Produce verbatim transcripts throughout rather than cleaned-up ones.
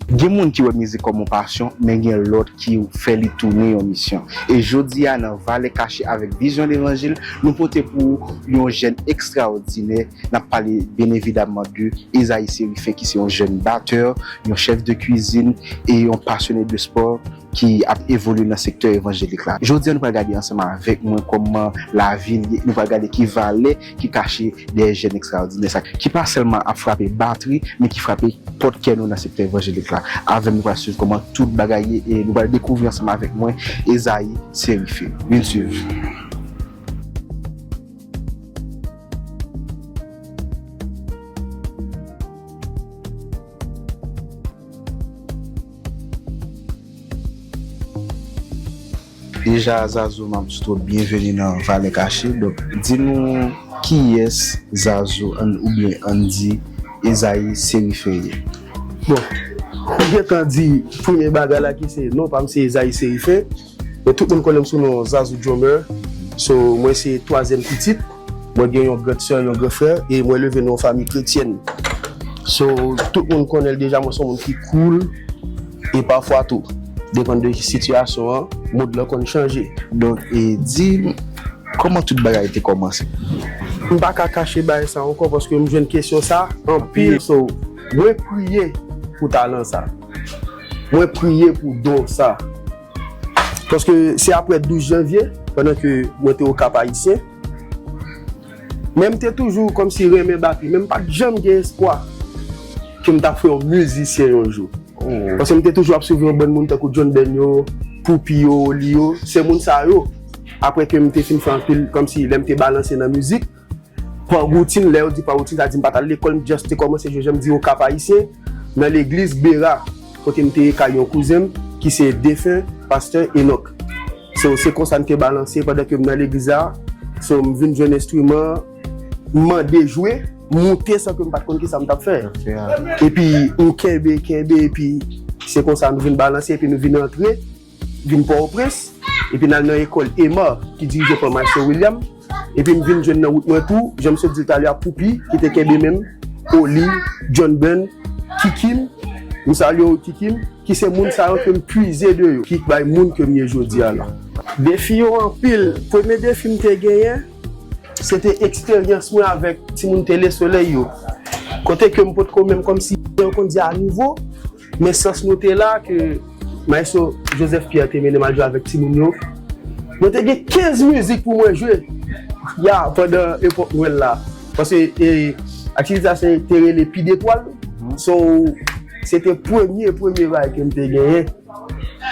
Gen moun ki wè mizik kòm yon pasyon, men gen lòt ki fè li tounen yon misyon. E jodi a, nan Valè Kache avèk Vizyon Levanjil, nou pote pou ou yon jèn ekstraòdinè. N ap pale, byen evidamman, de Esaïe Sérifin, ki se yon jèn batè, yon chèf de kwizin e yon pasyone de spò ki ap evolye nan sektè evanjelik la. Jodi a, nou pral gade ansanm avèk mwen kòman lavi l ye, nou pral gade ki valè ki kache dèyè jèn ekstraòdinè sa, ki pa sèlman ap frape batri, men ki frape pòt kè nou nan sektè evanjelik la. Avè m, nou pral swiv kòman tout bagay ye e nou pral dekouvri ansanm avèk mwen Esaïe Sérifin. Vin swiv. Deja, Zazo, m ap di w byenveni nan Valè Kache. Donk, di nou kiyès Zazo, ann, oubyen ann di Esaïe Sérifin ye? Bon, m gentan di premye bagay la ki se non pa m se Esaïe Sérifin. Men tout moun konnen m sou non Zazo Drummer. So, mwen se twazyèm pitit. Mwen gen yon gran sè, yon gran frè, e mwen leve nan yon fanmi kretyèn. So, tout moun konnen l deja, mwen se yon moun ki cool, e pafwa tou, depann de sitiyasyon an, mood lan konn chanje. Donk, e di m, kòman tout bagay te kòmanse? M pa ka kache bagay sa ankò, paske m jwenn kesyon sa anpil. So, mwen priye pou talan sa. Mwen priye pou don sa. Paske se aprè douz janvye, pandan ke mwen te Okap Ayisyen, men m te toujou kòmsi renmen batri, men m pa t janm gen espwa ke m t ap fè yon mizisyen yon jou. Paske m te toujou ap swiv yon bann moun tankou John Ben yo, Poupy yo, Oli yo, se moun sa yo. Aprè ke m te fin fè anpil, kòmsi lè m te balanse nan mizik, pa woutin, lè yo di pa woutin, sa di m pa t al lekòl, m just te kòmanse jwe jan m di Okap Ayisyen, nan legliz Bera, kote m te ye kay yon kouzen m, ki se defen pastè Enock. So, se konsa n te balanse pandan ke m nan legliz la. So, m vin jwenn enstriman, m mande jwe, m moute san ke m pa t konn kisa m t ap fè. Epi, m kenbe, kenbe, epi se konsa nou vin balanse, epi nou vin antre, vin Pòtoprens, epi n al nan ekòl Ema, ki dirije pa Maestro William, epi m vin jwenn nan wout mwen tou, jan m sot di l talè a, Poupy, ki te kenbe men m, Oli, John Ben, Kikim, m salye w Kikim, ki se moun sa yo ke m pwize de yo, ki bay moun ke m ye jodi a la. Defi yo anpil. Premye defi m te genyen, se te eksperyans mwen avèk timoun Tele Solèy yo. Kote ke m potko menm kòmsi yo konn di a nivo, men sans nou te la ke Maestro Joseph Pierre te mennen m al jwe avèk timoun yo. Mwen te gen kenz mizik pou mwen jwe. Ya, pandan epòk Nwèl la. Paske, e, aktivite sa se te rele Pi de Twal. So, se te premye, premye bagay ke m te genyen.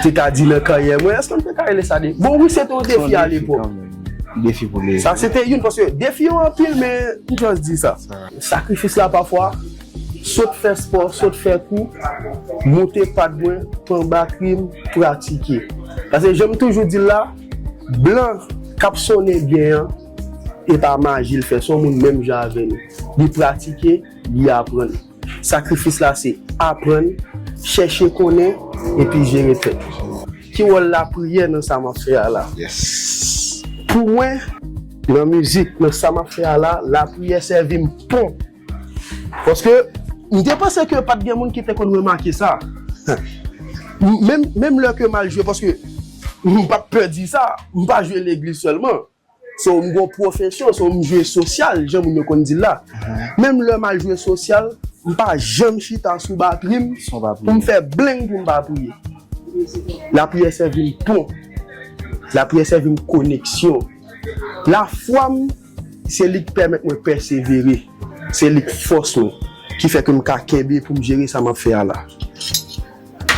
Se ta di nan karyè mwen, èske m te ka rele sa de? Bon, wi, se te yon defi alepòk. Defi pou leve. Sa se te youn, paske defi yo anpil, men m just di sa. Sakrifis la pafwa, sot fè spò, sot fè kou, moute pad mwen, pran batri m, pratike. Paske jan m toujou di l la, blan k ap sonnen byen an, e pa maji l fè, se yon moun menm jan avè nou. Li pratike, li aprann. Sakrifis la se aprann, chèche konnen, epi jere tèt ou. Ki wòl lapriyè nan sa m ap fè a la? Pou mwen, nan mizik, nan sa m ap fè a la, lapriyè sèvi m pon. Paske m te panse ke pa t gen moun ki te konn remake sa. Menm, menm lè ke m al jwe, paske m pa t pè di sa, m pa jwe legliz sèlman. So, m gon pwofesyon, so, m jwe sosyal, jan moun yo konn di l la. Menm lè m al jwe sosyal, m pa janm chita sou batri m pou m fè bleng pou m pa priye. Lapriyè sèvi m pon. Lapriyè sèvi m koneksyon. Lafwa m, se li k pèmèt mwen pèsevere. Se li k fòs mwen, ki fè ke m ka kenbe pou m jere sa m ap fè a la.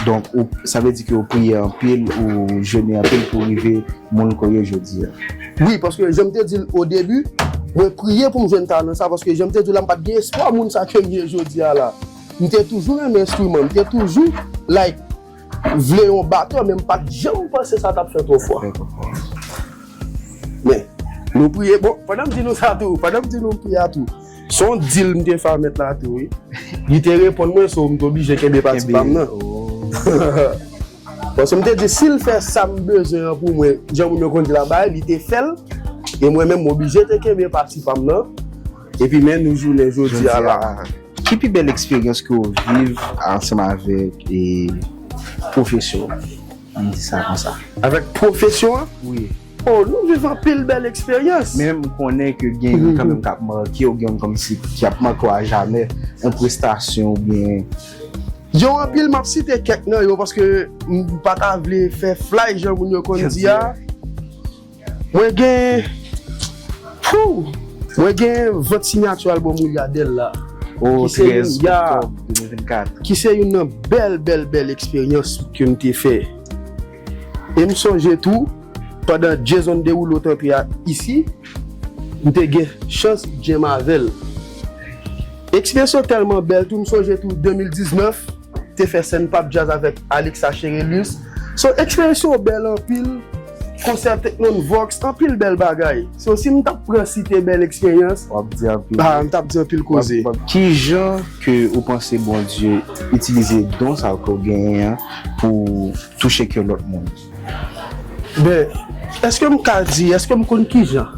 Donk, ou, sa vle di ke ou priye anpil, ou jene anpil pou w rive moun ke w ye jodi a? Wi, paske jan m te di l o debi, mwen priye pou m jwenn talan sa, paske jan m te di w la, m pa t gen espwa moun sa ke m ye jodi a la. M te toujou renmen enstriman, m te toujou, like, vle yon batè, men m pa t janm panse sa t ap fèt yon fwa. Men, nou priye, bon, pandan m di nou sa tou, pandan m di nou m priye a tou, se yon deal m te fè a mèt la tou, wi. Li te reponn mwen, so m te oblije kenbe pati pa m nan. Paske m te di, si l fè sa m bezwen an pou mwen, jan moun yo konn di la bay, li te fè l, e mwen menm, m oblije te kenbe pati pa m nan. Epi men nou jounen jodi a la. Ki pi bèl eksperyans ke w viv ansanm avèk e, pwofesyon w? Ann di sa konsa. Avèk pwofesyon an? Wi. Oh, nou viv anpil bèl eksperyans. Men m konnen ke gen youn kanmenm k ap make w, gen youn kòmsi ki ap make w ajamè, yon prestasyon oubyen. Yo anpil, m ap site kèk nan yo paske m pa ta vle fè flay jan moun yo konn di a. Mwen gen, pou, mwen gen vant siyati albòm Williadel la. Oh, trèz oktòb de mil vennkat. Ki se youn nan bèl, bèl, bèl eksperyans ke m te fè. E m sonje tou, pandan Jason Derulo t antre a, isi, m te gen chans djèm avè l. Eksperyans yo tèlman bèl tou, m sonje tou de mil diznèf, te fè sèn Pap Djaz avèk Alexa Cherelus. So, eksperyans yo bèl anpil, konsè Teknonn Vox, anpil bèl bagay. So, si m t ap pran site bèl eksperyans, w ap di anpil. Ah, m t ap di anpil koze. W ap, w ap, kijan ke ou panse Bondye itilize don sa yo ke w genyen an pou touche kè lòt moun? Ben, èske m ka di, èske m konn kijan?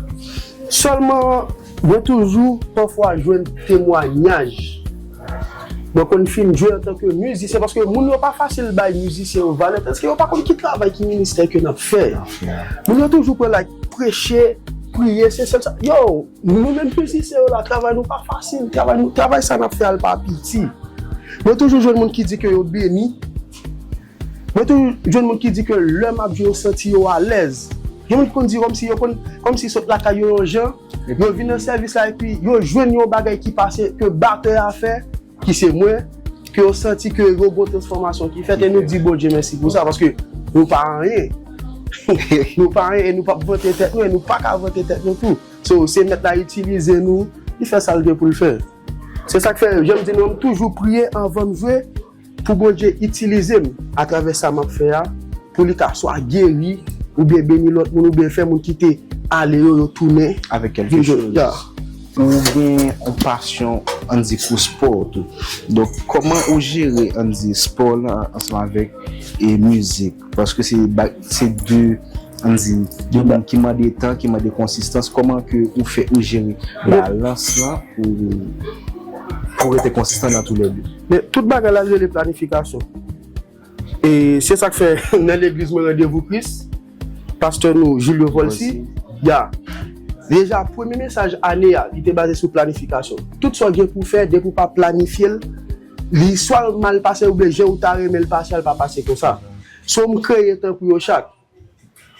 Sèlman, mwen toujou pafwa jwenn temwayaj. Mwen konn fin jwe antanke mizisyen, paske moun yo pa fasil bay mizisyen yo valè, tandis ke yo pa konn ki travay, ki ministè ke n ap fè. Moun yo toujou pran like preche, priye, se sèl sa. Yo, nou menm mizisyen yo la, travay nou pa fasil, travay nou, travay sa n ap fè a l pa piti. Mwen toujou jwenn moun ki di ke yo beni, Mwen toujou jwenn moun ki di ke lè m ap jwe, yo santi yo alèz. Gen moun ki konn di kòmsi yo konn, kòmsi sot lakay yo yon jan, yo vin nan sèvis la epi yo jwenn yon bagay ki pase ke batè a fè, ki se mwen, ke yo santi ke yo gon transfòmasyon ki fèt e nou di Bondye mèsi pou sa paske nou pa anyen. Nou pa anyen e nou p ap vante tèt nou e nou pa ka vante tèt nou tou. So, se Mèt la itilize nou, li fè sa l gen pou l fè. Se sa k fè, jan m di nou, m toujou priye anvan m jwe, pou Bondye itilize m atravè sa m ap fè a, pou li ka swa geri, oubyen beni lòt moun, oubyen fè moun ki te ale yo, yo tounen. Avèk kèlke choz. Ou gen yon pasyon, ann di, pou spò tou. Donk, kòman ou jere, ann di, spò lan ansanm avèk, e, mizik? Paske se ba-, se de, ann di, de moun ki mande tan, ki mande konsistans. Kòman ke ou fè ou jere balans lan pou, pou rete konsistan nan toulède? Men tout bagay la rele planifikasyon. E se sa k fè nan legliz mwen Randevou Kris, pastè nou Julio Volcy, ya. Deja, premye mesaj ane a, li te baze sou planifikasyon. Tout sa w gen pou w fè, depi w pa planifye l, li swa l mal pase oubyen jan ou ta renmen l pase a, l pa pase konsa. So, m kreye tan pou yo chak.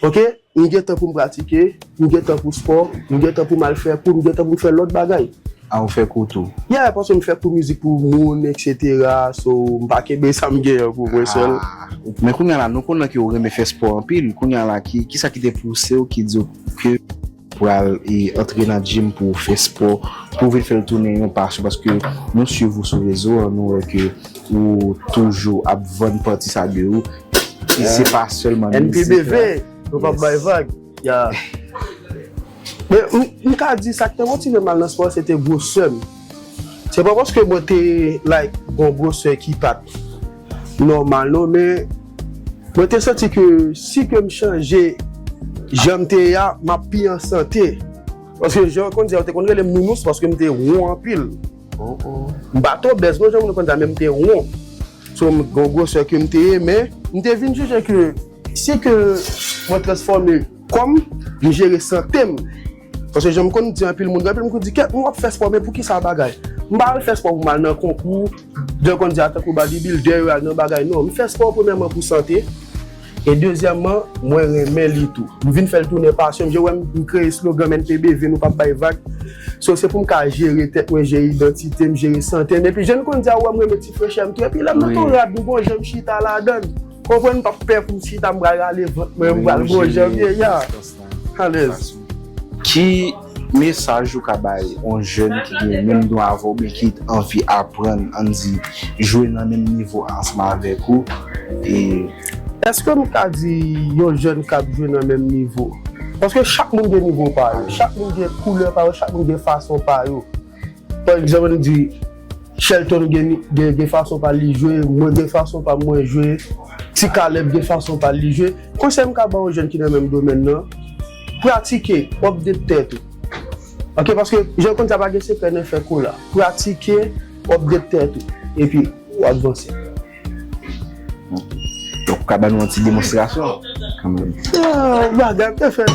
Oke? M gen tan pou m pratike, m gen tan pou spò, m gen tan pou m al fè kou, m gen tan pou m fè lòt bagay. A, ou fè kou tou? Yeah, paske m fè kou mizik pou moun, etsetera. So, m pa kenbe sa m genyen pou mwen sèl. Ah, men kounye a la, nou konnen ke ou renmen fè spò anpil. Kounye a la, ki, kisa ki te pouse w, ki di w ke pral, e, antre nan gym pou w fè spò, pou w vin fè l tounen yon pasyon? Paske nou swiv ou sou rezo an, nou wè ke ou toujou ap vann pati sa de ou. E se pa sèlman mizik la. N P B V, nou p ap bay vag. Ya. Men, m, m ka di sa k te motive m al nan spò, se te gwosè m. Se pa paske mwen te, like, gon gwosè ki pa t nòmal, non, men mwen te santi ke si ke m chanje jan m te ye a, m ap pi an sante. Paske jan yo konn di a, yo te konn rele m Nounous paske m te won anpil. M pa t obèz, non, jan moun yo konn di a, men m te won. So, m gon gwosè ke m te ye, men m te vin jije ke si ke mwen transfòme kò m, m jere sante m. Paske jan m konn di anpil moun, gen anpil moun ki di, "Kèt, m w ap fè spò, men poukisa bagay?" M pa al fè spò pou m al nan konkou, jan yo konn di a tankou bodybuilder, yo al nan bagay. Non, m fè spò premyèman pou sante. E dezyèmman, mwen renmen li tou. M vin fè l tounen pasyon m. Je wè m, m kreye slogan m N P B V, nou p ap bay vag. So, se pou m ka jere tèt mwen, jere idantite m, jere sante m. Epi, jan nou konn di a, ou wè m renmen ti frechè m tou. Epi, lè m nan yon rad, m gon jan m chita ladan l. Konprann, m p ap pè pou m chita, m pral rale vant mwen, m pral gon jan m ye, ya. Alèz. Ki mesaj ou ka bay yon jèn ki gen menm don avè w oubyen ki anvi aprann, ann di, jwe nan menm nivo ansanm avèk ou? E èske m ka di yon jèn k ap jwe nan menm nivo? Paske chak moun gen nivo pa yo, chak moun gen koulè pa yo, chak moun gen fason pa yo. Pa egzanp, ann di, Shelton gen, gen, gen fason pa li jwe, mwen gen fason pa mwen jwe, Ti Caleb gen fason pa li jwe. Konsèy m ka ba yon jèn ki nan menm domèn nan, pratike, update tèt ou. Oke, paske jan yo konn di a, pa gen sekrè nan fè kola. Pratike, w ap deptè tou. Epi, w ap vanse. Donk, ou ka ban nou yon ti demonstrasyon, kanmenm. Ah, bagay, te fè.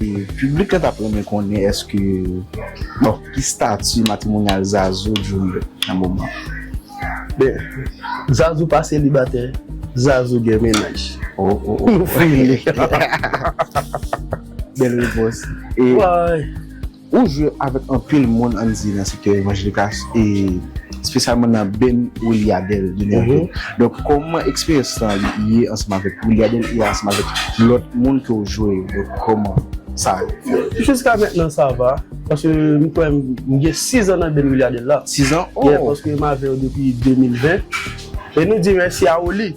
E, piblik la t ap renmen konnen èske, bon, ki stati matrimonyal Zazou Junior nan moman? Ben, Zazou pa selibatè, Zazou gen mennaj. Oh, oh, oh. Nou fini. Bèl repons. E, ou jwe avèk anpil moun, ann di, nan sektè evanjelik la, e espesyalman nan band Willy Adel de Nervil. Donk, kòman eksperyans lan ye ansanm avèk Willy Adel e ansanm avèk lòt moun ke w jwe yo? Donk, kòman sa ye? Jiska mentnan, sa va. Paske m kwè m, m gen sizan nan band Willy Adel la. Sizan? Yeah, oh! Paske m avè yo depi de mil ven. E nou di mèsi a Oli.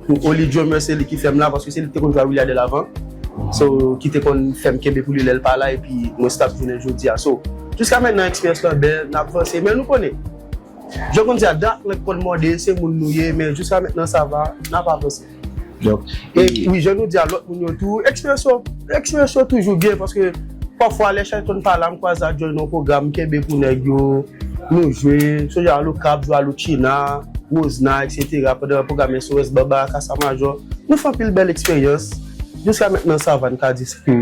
Pou Oli Drummer, se li ki fè m la, paske se li ki te konn jwe a Willy Adel avan. So, ki te konn fè m kenbe pou li lè l pa la, epi mwen stap jounen jodi a. So, jiska mentnan, eksperyans lan bèl, n ap vanse, men nou konnen. Jan konn di a, dat mwen konn mòde, se moun nou ye, men jiska mentnan, sa va, n ap avanse. Donk, e, e wi, jan nou di a lòt moun yo tou, eksperyans yo, eksperyans yo toujou byen, paske pafwa, lè Shelton pa la, m kwaze ak Joy nan yon pwogram, m kenbe pou nèg yo, nou jwe, sonje Alo Kap, jwe Alo China, Wozna, etsetera, pandan pwogram S O S, Baba, Kasa Majò. Nou fè anpil bèl eksperyans. Jiska mentnan, sa va, n ka di ke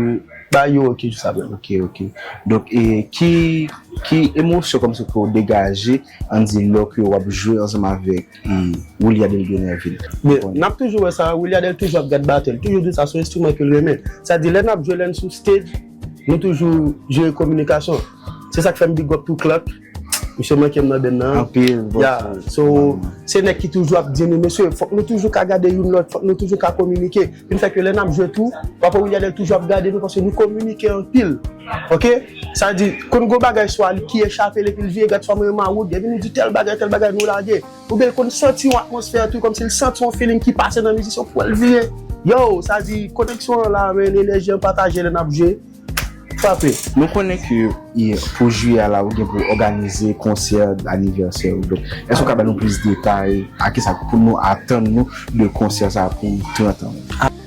bagay yo oke jiska mentnan. Oke, oke. Donk, e, ki, ki emosyon kòmsi ke w degaje, ann di, lò ke w ap jwe ansanm avèk, e, Willy Adel de Nervil? Men, n ap toujou wè sa, Willy Adel toujou ap gad batè l, toujou di sa, se yon enstriman ke l renmen. Sa di, lè n ap jwe, lè n sou stage, nou toujou jere kominikasyon. Se sa k fè m big up tou Clank. Misye manke m nan band nan. Anpil, boss. Yeah. So, se nèg ki toujou ap di nou, mesye, fòk nou toujou ka gade youn lòt, fòk nou toujou ka kominike. Vin fè ke lè n ap jwe tou, w ap wè Willy Adel toujou ap gade nou paske nou kominike anpil. Oke? Sa di, konn gwo bagay swa li ki echape l epi l vire gad swa mwen Mawood, epi nou di tèl bagay, tèl bagay, nou lage. Oubyen l konn santi yon atmosfè tou, kòmsi l santi yon feeling ki pase nan mizik yo pou l vire. Yo, sa di, koneksyon an la, men, enèji an pataje lè n ap jwe. Frape. Nou konnen ke, e, pou jiyè a la, ou gen pou òganize konsè anivèsè ou. Donk, èske w ka ba nou plis detay a kisa pou nou atann nou de konsè sa a pou trant an?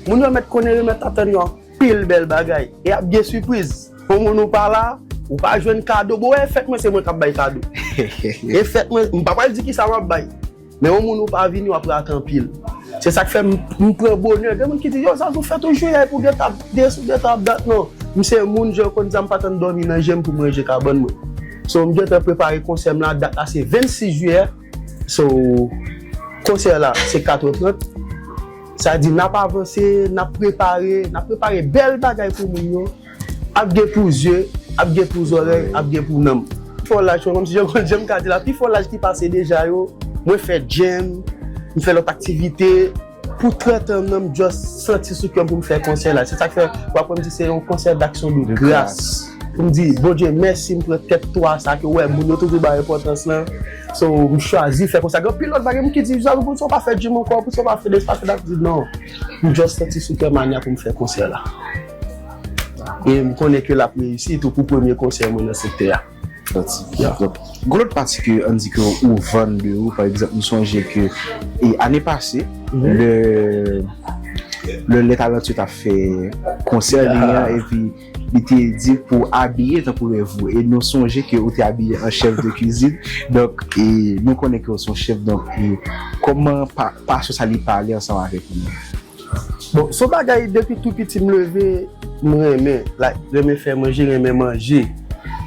Moun yo mèt konnen, yo mèt atann yon anpil bèl bagay. E ap gen sipriz. Yon moun ou pa la, ou pa jwenn kado. Bon, e fèt mwen, se mwen k ap bay kado. E fèt mwen, m pa pral di kisa m ap bay. Men yon moun ou pa vini, w ap rate anpil. Se sa k fè m, m pran bonè. Gen moun ki di, yo, Zazou fèt ou jiyè, epi w gentan ap des, ou gentan ap dat. Non. M se moun, jan w konn di a, m pa tann dòmi nan je m pou m ranje kabann mwen. So, m gentan prepare konsè m la, dat la se vennsis jiyè. So, konsè la, se kat è trant. Sa di, n ap avanse, n ap prepare, n ap prepare bèl bagay pou moun yo. Ap gen pou zye, ap gen pou zòrèy, ap gen pou nanm. Pi fò laj, kòmsi jan, jan m ka di la, pi fò laj ki pase deja yo, mwen fè djèm, m fè lòt aktivite. Pou trant an m nan, m just santi sou kè m pou m fè konsè la. Se sa k fè, w ap wè m di se yon konsè d'action de grâce. Pou m di, Bondye, mèsi, m pran tèt twa sa ke, wè, moun yo toujou bay enpòtans lan. So, m chwazi fè konsè. Gen anpil lòt bagay, moun ki di, Zazou, poukisa w pa fè djim ankò, poukisa w pa fè des, pa fè dat? M di, non. M just santi sou kè m anya pou m fè konsè la. E m konnen ke l ap reyisi tou pou premye konsè mwen nan sektè a. Pati. Ya. Donk, gen lòt pati ke ann di ke ou vann de ou, pa egzanp, m sonje ke, e, ane pase, lè, lè Les Talentueux t ap fè konsè li an, epi li te di pou abiye tankou rèv ou. E nou sonje ke ou te abiye an chèf de kwizin. Donk, e, nou konnen ke ou se yon chèf. Donk, e, kòman pa, pasyon sa li pale ansanm avèk ou menm? Bon, se yon bagay depi tou piti m leve, m renmen, like, renmen fè manje, renmen manje.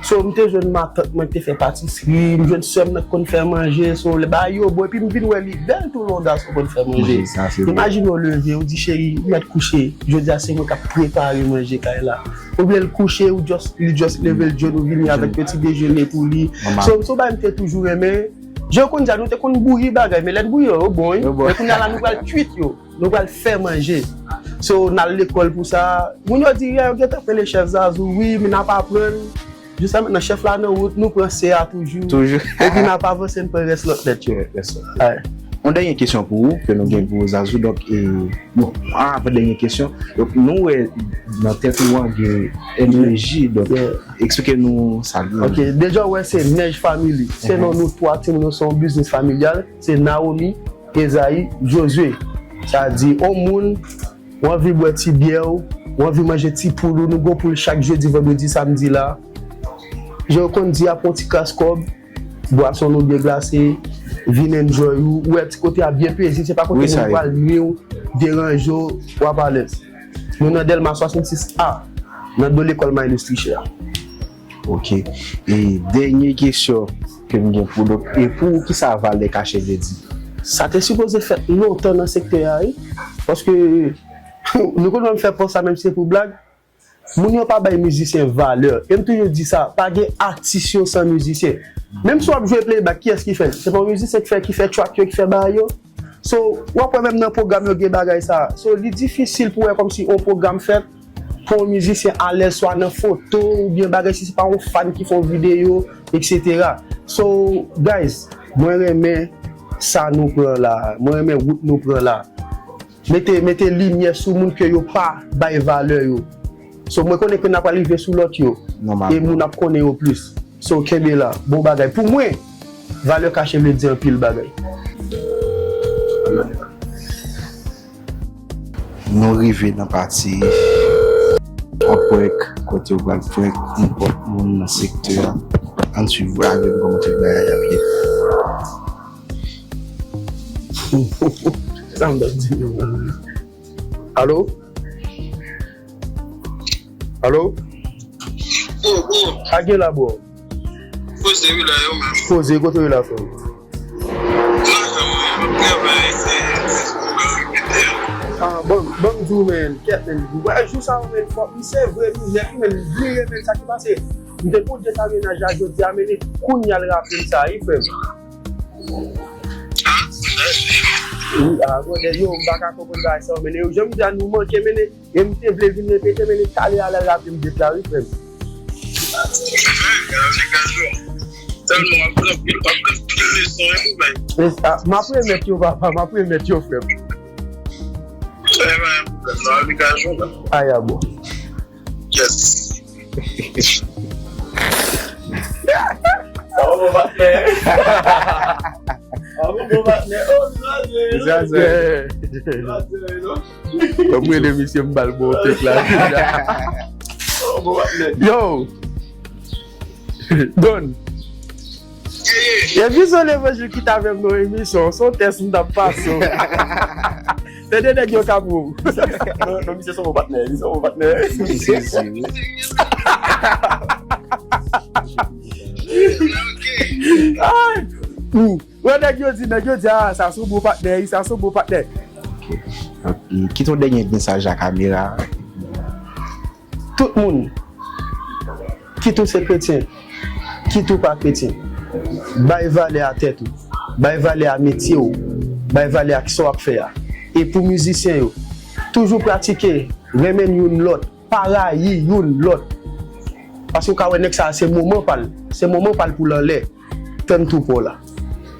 So, m te jwenn matant mwen ki te fè patisri, m jwenn sè m nan ki konn fè manje, so, lè bagay yo bon, epi m vin wè li bèl tou lè yon gason konn fè manje. Manje, sa, se vre. Imajine w leve, ou di, cheri, ou mèt kouche, jodi a se mwen k ap prepare manje kay la. Oubyen l kouche, ou just, li just leve l jwenn ou vini avèk yon ti dejene pou li. Nòmal. So, se yon bagay m te toujou renmen. Jan w konn di a, nou te konn bouyi bagay, men lè n bouyi yo, yo bon, wi. Yo bon. Men kounye a la, nou pral kwit yo. Nou pral fè manje. So, n al lekòl pou sa. Moun yo di, "Yeah, yo gentan rele chèf Zazou." Wi, men n ap aprann. Jiska mentnan, chèf la nan wout, nou pran se a toujou. Toujou. Epi n ap avanse, n pran rès lòt lèt yo. Rès lòt lèt. Ay. Yon dènye kesyon pou ou, ke nou gen pou Zazou. Donk, e, bon, avan dènye kesyon, donk, nou wè nan tèt ou an gen enèji, donk, eksplike nou sa li ye. Ok, deja w wè se Nèj Family. Se non nou twa timoun yo, se yon biznis familyal. Se Naomi, Esaïe, Josué. Sa di, yon moun, w anvi bwè ti byè w, w anvi manje ti poul ou, nou gon poul chak jedi, vandredi, samdi la. Jan yo konn di, ap yon ti kras kòb, bwason nou byen glase, vin enjoy ou. Ou wè ti kote a byen pezib, se pa kote moun pral nwi w, deranje w, w ap alèz. Nou nan Dèlma swasannsis A, nan do lekòl Miles Tricher a. Ok. E dènye kesyon ke m gen pou, donk, e pou ou, kisa valè kache vle di? Sa te sipoze fèt lontan nan sektè a, wi. Paske nou konn wè m fè pòs sa, menm si se pou blag. Moun yo pa bay mizisyen valè. E m toujou di sa, pa gen atis yo san mizisyen. Menm si w ap jwe playback, kiyès ki fè l? Se pa yon mizisyen ki fè, ki fè track yo, ki fè bagay yo? So, w ap wè menm nan pwogram yo gen bagay sa. So, li difisil pou wè kòmsi yon pwogram fèt pou yon mizisyen alèz swa nan foto oubyen bagay si se pa yon fan ki fè yon videyo, et cetera. So, guys, mwen renmen sa nou pran la. Mwen renmen wout nou pran la. Mete, mete limyè sou moun ke yo pa bay valè yo. So, mwen konnen ke n ap rive sou lòt yo. Nòmalman. E moun ap konnen yo plis. So, kenbe la. Bon bagay. Pou mwen, valè kache vle di anpil bagay. Nou rive nan pati an prank, kote yo pral prank nenpòt moun nan sektè a. Ann swiv avè m kòman tout bagay ap ye. Sa m t ap di nou. Alo? Alo? Oh, bro. A gen la, bro? Poze wi la, yo menm. Poze, kote w ye la, frè m? Nan kay mwen, m ap travay, se, se pou m ka repete a. Ah, bon, bon, m di w, men, kèt, men, wè, jou sa yo, men, fòk, misye vre, nou nèt, men, bliye, men, sa ki pase. M te pote sa mennaj la jodi a, men, kounye a l raple m sa, wi, frè m. Ah, sa, wi, ah, brother, yo, m pa ka konprann bagay sa yo, men, yo, jan m di a, nou manke, men, E m te vle vin repete, men li kale a lè l raple m deklare, frè m. Tèlman w ap pran pil, w ap pran pil leson, wi, bro. M ap remèt yo, papa, m ap remèt yo, frè m. Ebyen, nan aplikasyon la. Aya, bon. Yes. Sa va, bon patnè? Sa va, bon patnè? Oh, vizaj, vizaj. Vizaj, non? Ban m rele misye, m ba l bon tek la deja. Yo! Don! Epi se yon levanjil ki t avè m nan yon emisyon, se yon tès m t ap pase w. Tande nèg yo ka pou w. Non, non, misye se yon bon patnè, misye se yon bon patnè. Misye serye wi. Ay! Ou. Wè, nèg yo di, nèg yo di, ah, sa se yon bon patnè, wi, sa se yon bon patnè. Ok. Donk, e, kite yon dènye mesaj a kamera. Tout moun, kit ou se kretyen, kit ou pa kretyen, bay valè a tèt ou, bay valè a metye w, bay valè a sa w ap fè a. E pou mizisyen yo, toujou pratike, renmen youn lòt. Pa rayi youn lòt. Paske w ka wè nèg sa a se moman pa l. Se moman pa l pou l anlè. Tann tou pa w la.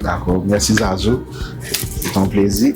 Dakò. Mèsi Zazou. Se te yon plezi.